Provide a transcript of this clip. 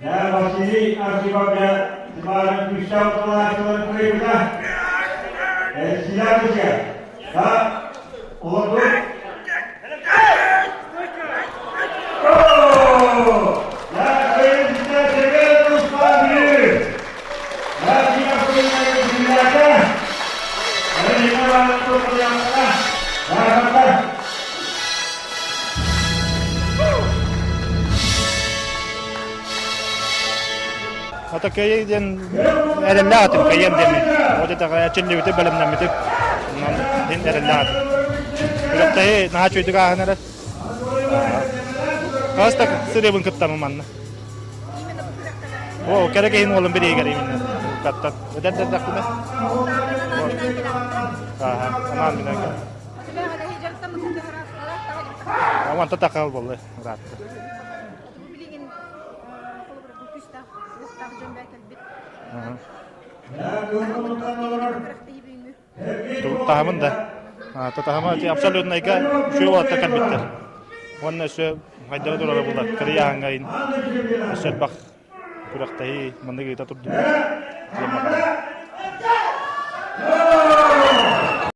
Василий Архиповна Тимаров күүстээх уталааччыларын кыайбыта. Силябинска олордун. Ата кыайыы диэн эрэллээх этим, кыайыам диэммин. Вот это эрчиллибитим, бэлэмнэммитим. Онон иһин эрэллээх этим. Күрэхтэһии наһаа үчүгэйдик ааһан эрэр. Хас да сырыыбын кыттаммын манна. О, кэрэ киһин уолун бириигэр именно каттан. Эдэр дэрдэхпинэ. Аха, анаан минэн кэлэн. Аманта такал боллы, ыраатта. Билигин холобура күүстээх уохтаах дьон бээ кэлбит. Таһымын да. Таһыма абсолютнайга үчүгэй уолаттар кэлбиттэр. Уонна өссө хайдары турара булар. Кырыйааһыҥҥа өссө элбэх күрэхтэһии маннык ыыта турдулар.